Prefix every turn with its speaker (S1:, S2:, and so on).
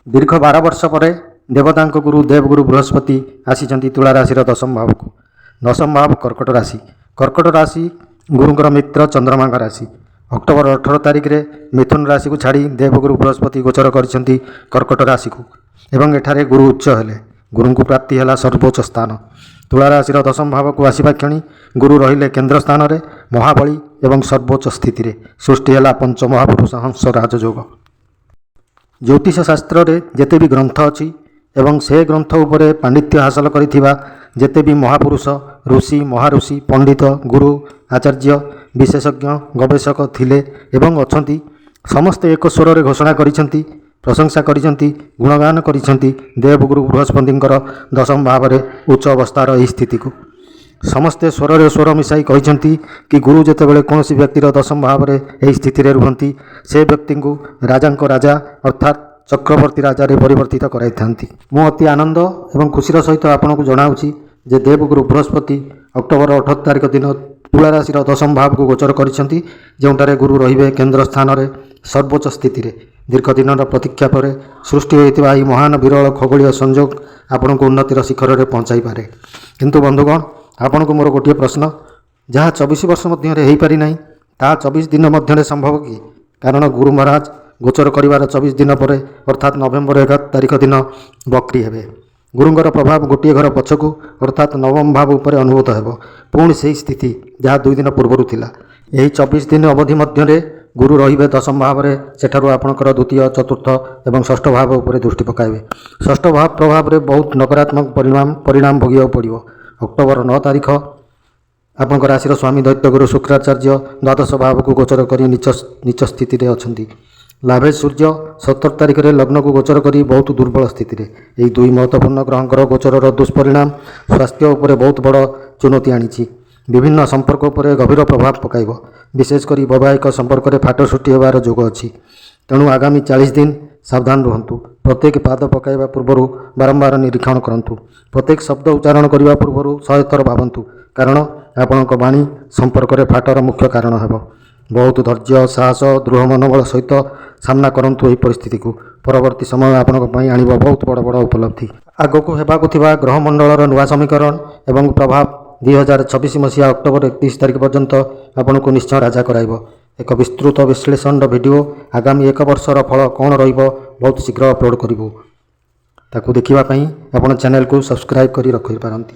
S1: ଦୀର୍ଘ 12 ବର୍ଷ ପରେ ଦେବତାଙ୍କ ଗୁରୁ, ଦେବଗୁରୁ ବୃହସ୍ପତି ଆସିଛନ୍ତି ତୁଳା ରାଶିର ଦଶମ ଭାବକୁ। ଦଶମ ଭାବ କର୍କଟ ରାଶି। କର୍କଟ ରାଶି ଗୁରୁଙ୍କର ମିତ୍ର ଚନ୍ଦ୍ରମାଙ୍କ ରାଶି। ଅକ୍ଟୋବର 18 ତାରିଖରେ ମିଥୁନ ରାଶିକୁ ଛାଡ଼ି ଦେବଗୁରୁ ବୃହସ୍ପତି ଗୋଚର କରିଛନ୍ତି କର୍କଟ ରାଶିକୁ ଏବଂ ଏଠାରେ ଗୁରୁ ଉଚ୍ଚ ହେଲେ। ଗୁରୁଙ୍କୁ ପ୍ରାପ୍ତି ହେଲା ସର୍ବୋଚ୍ଚ ସ୍ଥାନ। ତୁଳା ରାଶିର ଦଶମ ଭାବକୁ ଆସିବା କ୍ଷଣି ଗୁରୁ ରହିଲେ କେନ୍ଦ୍ର ସ୍ଥାନରେ, ମହାବଳୀ ଏବଂ ସର୍ବୋଚ୍ଚ ସ୍ଥିତିରେ। ସୃଷ୍ଟି ହେଲା ପଞ୍ଚ ମହାପୁରୁଷ ହଂସ ରାଜଯୋଗ। ଜ୍ୟୋତିଷ ଶାସ୍ତ୍ରରେ ଯେତେ ବି ଗ୍ରନ୍ଥ ଅଛି ଏବଂ ସେ ଗ୍ରନ୍ଥ ଉପରେ ପାଣ୍ଡିତ୍ୟ ହାସଲ କରିଥିବା ଯେତେ ବି ମହାପୁରୁଷ, ଋଷି, ମହାଋଷି, ପଣ୍ଡିତ, ଗୁରୁ, ଆଚାର୍ଯ୍ୟ, ବିଶେଷଜ୍ଞ, ଗବେଷକ ଥିଲେ ଏବଂ ଅଛନ୍ତି, ସମସ୍ତେ ଏକ ସ୍ୱରରେ ଘୋଷଣା କରିଛନ୍ତି, ପ୍ରଶଂସା କରିଛନ୍ତି, ଗୁଣଗାନ କରିଛନ୍ତି ଦେବଗୁରୁ ବୃହସ୍ପତିଙ୍କର ଦଶମ ଭାବରେ ଉଚ୍ଚ ଅବସ୍ଥାର ଏହି ସ୍ଥିତିକୁ। ସମସ୍ତେ ସ୍ୱରରେ ସ୍ୱର ମିଶାଇ କହିଛନ୍ତି କି ଗୁରୁ ଯେତେବେଳେ କୌଣସି ବ୍ୟକ୍ତିର ଦଶମ ଭାବରେ ଏହି ସ୍ଥିତିରେ ରୁହନ୍ତି, ସେ ବ୍ୟକ୍ତିଙ୍କୁ ରାଜାଙ୍କ ରାଜା, ଅର୍ଥାତ୍ ଚକ୍ରବର୍ତ୍ତୀ ରାଜାରେ ପରିବର୍ତ୍ତିତ କରାଇଥାନ୍ତି। ମୁଁ ଅତି ଆନନ୍ଦ ଏବଂ ଖୁସିର ସହିତ ଆପଣଙ୍କୁ ଜଣାଉଛି ଯେ ଦେବଗୁରୁ ବୃହସ୍ପତି ଅକ୍ଟୋବର 18 ତାରିଖ ଦିନ ତୁଳା ରାଶିର ଦଶମ ଭାବକୁ ଗୋଚର କରିଛନ୍ତି, ଯେଉଁଠାରେ ଗୁରୁ ରହିବେ କେନ୍ଦ୍ର ସ୍ଥାନରେ ସର୍ବୋଚ୍ଚ ସ୍ଥିତିରେ। ଦୀର୍ଘ ଦିନର ପ୍ରତୀକ୍ଷା ପରେ ସୃଷ୍ଟି ହୋଇଥିବା ଏହି ମହାନ ବିରଳ ଖଗୋଳୀୟ ସଂଯୋଗ ଆପଣଙ୍କୁ ଉନ୍ନତିର ଶିଖରରେ ପହଞ୍ଚାଇପାରେ। କିନ୍ତୁ ବନ୍ଧୁଗଣ, ଆପଣଙ୍କୁ ମୋର ଗୋଟିଏ ପ୍ରଶ୍ନ, ଯାହା 24 ବର୍ଷ ମଧ୍ୟରେ ହୋଇପାରିନାହିଁ, ତାହା 24 ଦିନ ମଧ୍ୟରେ ସମ୍ଭବ କି? କାରଣ ଗୁରୁ ମହାରାଜ ଗୋଚର କରିବାର 24 ଦିନ ପରେ, ଅର୍ଥାତ୍ ନଭେମ୍ବର 11 ତାରିଖ ଦିନ ବକ୍ରି ହେବେ। ଗୁରୁଙ୍କର ପ୍ରଭାବ ଗୋଟିଏ ଘର ପଛକୁ, ଅର୍ଥାତ୍ ନବମ ଭାବ ଉପରେ ଅନୁଭୂତ ହେବ। ପୁଣି ସେହି ସ୍ଥିତି ଯାହା 2 ଦିନ ପୂର୍ବରୁ ଥିଲା। ଏହି 24 ଦିନ ଅବଧି ମଧ୍ୟରେ ଗୁରୁ ରହିବେ ଦଶମ ଭାବରେ। ସେଠାରୁ ଆପଣଙ୍କର ଦ୍ୱିତୀୟ, ଚତୁର୍ଥ ଏବଂ ଷଷ୍ଠ ଭାବ ଉପରେ ଦୃଷ୍ଟି ପକାଇବେ। ଷଷ୍ଠ ଭାବ ପ୍ରଭାବରେ ବହୁତ ନକାରାତ୍ମକ ପରିଣାମ ଭୋଗିବାକୁ ପଡ଼ିବ। ଅକ୍ଟୋବର 9 ତାରିଖ ଆପଣଙ୍କ ରାଶିର ସ୍ୱାମୀ ଦୈତ୍ୟଗୁରୁ ଶୁକ୍ରାଚାର୍ଯ୍ୟ ଦ୍ୱାଦଶ ଭାବକୁ ଗୋଚର କରି ନୀଚ ସ୍ଥିତିରେ ଅଛନ୍ତି। ଲାଭେଶ ସୂର୍ଯ୍ୟ 17 ତାରିଖରେ ଲଗ୍ନକୁ ଗୋଚର କରି ବହୁତ ଦୁର୍ବଳ ସ୍ଥିତିରେ। ଏହି ଦୁଇ ମହତ୍ତ୍ୱପୂର୍ଣ୍ଣ ଗ୍ରହଙ୍କର ଗୋଚରର ଦୁଷ୍ପରିଣାମ ସ୍ୱାସ୍ଥ୍ୟ ଉପରେ ବହୁତ ବଡ଼ ଚୁନୌତି ଆଣିଛି। ବିଭିନ୍ନ ସମ୍ପର୍କ ଉପରେ ଗଭୀର ପ୍ରଭାବ ପକାଇବ। ବିଶେଷ କରି ବୈବାହିକ ସମ୍ପର୍କରେ ଫାଟ ସୃଷ୍ଟି ହେବାର ଯୋଗ ଅଛି। ତେଣୁ ଆଗାମୀ 40 ଦିନ ସାବଧାନ ରୁହନ୍ତୁ। ପ୍ରତ୍ୟେକ ପାଦ ପକାଇବା ପୂର୍ବରୁ ବାରମ୍ବାର ନିରୀକ୍ଷଣ କରନ୍ତୁ। ପ୍ରତ୍ୟେକ ଶବ୍ଦ ଉଚ୍ଚାରଣ କରିବା ପୂର୍ବରୁ 100 ଥର ଭାବନ୍ତୁ, କାରଣ ଆପଣଙ୍କ ବାଣୀ ସମ୍ପର୍କରେ ଫାଟର ମୁଖ୍ୟ କାରଣ ହେବ। ବହୁତ ଧୈର୍ଯ୍ୟ, ସାହସ, ଦୃଢ଼ ମନୋବଳ ସହିତ ସାମ୍ନା କରନ୍ତୁ ଏହି ପରିସ୍ଥିତିକୁ। ପରବର୍ତ୍ତୀ ସମୟ ଆପଣଙ୍କ ପାଇଁ ଆଣିବ ବହୁତ ବଡ଼ ବଡ଼ ଉପଲବ୍ଧି। ଆଗକୁ ହେବାକୁ ଥିବା ଗ୍ରହମଣ୍ଡଳର ନୂଆ ସମୀକରଣ ଏବଂ ପ୍ରଭାବ 2026 ମସିହା ଅକ୍ଟୋବର 31 ତାରିଖ ପର୍ଯ୍ୟନ୍ତ ଆପଣଙ୍କୁ ନିଶ୍ଚୟ ରାଜା କରାଇବ। ଏକ ବିସ୍ତୃତ ବିଶ୍ଳେଷଣର ଭିଡ଼ିଓ ଆଗାମୀ ଏକ ବର୍ଷର ଫଳ କ'ଣ ରହିବ ବହୁତ ଶୀଘ୍ର ଅପଲୋଡ଼ କରିବୁ। ତାକୁ ଦେଖିବା ପାଇଁ ଆପଣ ଚ୍ୟାନେଲକୁ ସବସ୍କ୍ରାଇବ୍ କରି ରଖିପାରନ୍ତି।